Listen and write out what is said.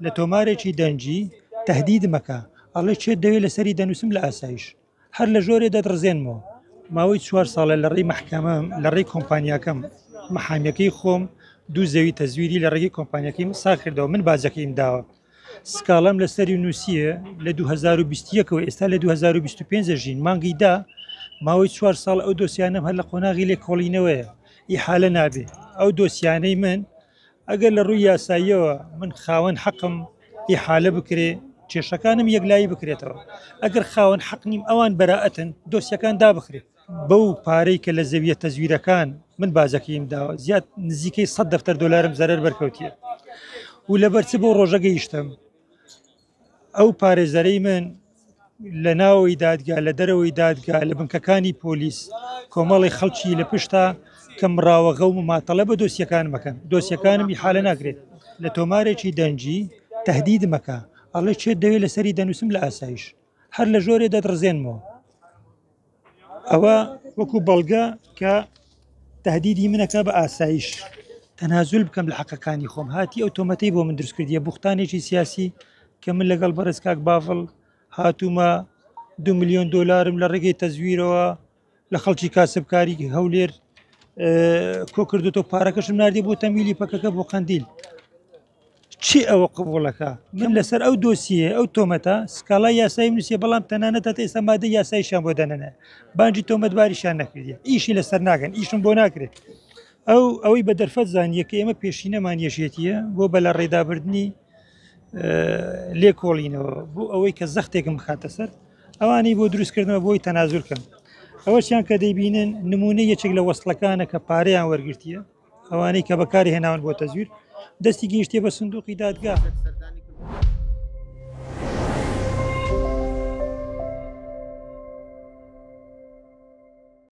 لە تۆمارێکی دەنگی تەهدیدمەکە ئەڵێ چێت دەوێت لەسەری دەنووسم لە ئاسایش هەر لە ژۆرێ دەدڕزێنمەوە. ماوەی چوار ساڵە لە ڕێی مەحکەمەم لە ڕێی کۆمپانیاکەم محامیەکەی خۆم دوو زەوی تەزویری لە ڕێگەی کۆمپانیاکەی من ساغ کردەوە من باجەکەیم داوە سکاڵام لەسەری نووسیە لە 2021ەوە ئێستا لە 2025 ژین مانگی دا ماوەی چوار ساڵ ئەو دۆسیانەم هەر لە قۆناغی لێکۆڵینەوەیە ئیحالە نابێ ئەو دۆسیانەی من ئەگەر لە ڕووی یاساییەوە من خاوەن حەقم ئیحالە بکرێ کێشەکانم یەکلایی بکرێتەوە ئەگەر خاوەن حەق نیم ئەوان بەرائەتن دۆسیەکان دابخرێت بەو پارەی کە لە زەویە تەزویرەکان من باجەکەیم داوە زیاد نزیکەی 100 دەفتەر دۆلارم زەرەر بەرکەوتیە و لەبەر چ بۆ ڕۆژە گەیشتم ئەو پارێزەرەی من لە ناوەوەی دادگا لە دەرەوەی دادگا لە بنکەکانی پۆلیس کۆمەڵی خەڵکی لە پشتا کە مراوەغە و مماتەڵە بە دۆسیەکان مەکەن دۆسیەکانم ئیحالە ناکرێت لە تۆمارێکی دەنگی تهدید مەکە ئەڵێ چێت دەوێت لەسەری دەنووسم لە ئاسایش هەر لە ژۆرێ دەدڕزێنمەوە ئەوە وەکو بەڵگە کە تهدیدی منەکە بە ئاسایش تەنازول بکەم لە حەقەکانی خۆم هاتی ئەو تۆمەتەی بۆ من دروست کردیە بوختانێکی سیاسی کە من لەگەڵ بەڕێز کاک باڤڵ هاتوومە دو میلیۆن دۆلارم لە ڕێگەی تەزویرەوە لە خەڵکی کاسبکاری هەولێر کۆ کردوتەوە پارەکەشم ناردی بۆ تەمیلی پەکەکە بۆ قەندیل چی ئەوە قبوڵەکە من لەسەر ئەو دۆسیە ئەو تۆمەتە سکاڵای یاسایی نووسیە بەڵام تەنانەت هەتا ئێستا مادە یاساییشیان بۆ دەنەنە بانجی تۆمەتباریشیان نەکردیە ئیشی لەسەر ناکەن ئیشم بۆ ناکرێت ئەو ئەوەی بە دەرفەت زانیە کە ئێمە پێشینەمان یەشێتیە بۆ بە لە ڕێدابردنی لێکۆڵینەوە بۆ ئەوەی کە زەختێکم بخاتە سەر ئەوانەی بۆ دروستکردنەوە بۆی تەنازول کەم ئەوەشیان کە دەیبینن نمونە یەکێک لە وەستڵەکانە کە پارەیان وەرگرتیە ئەوانەی کە بەکاری هێناون بۆ تەزویر دەستی گەیشتیە بە سندوقی دادگا.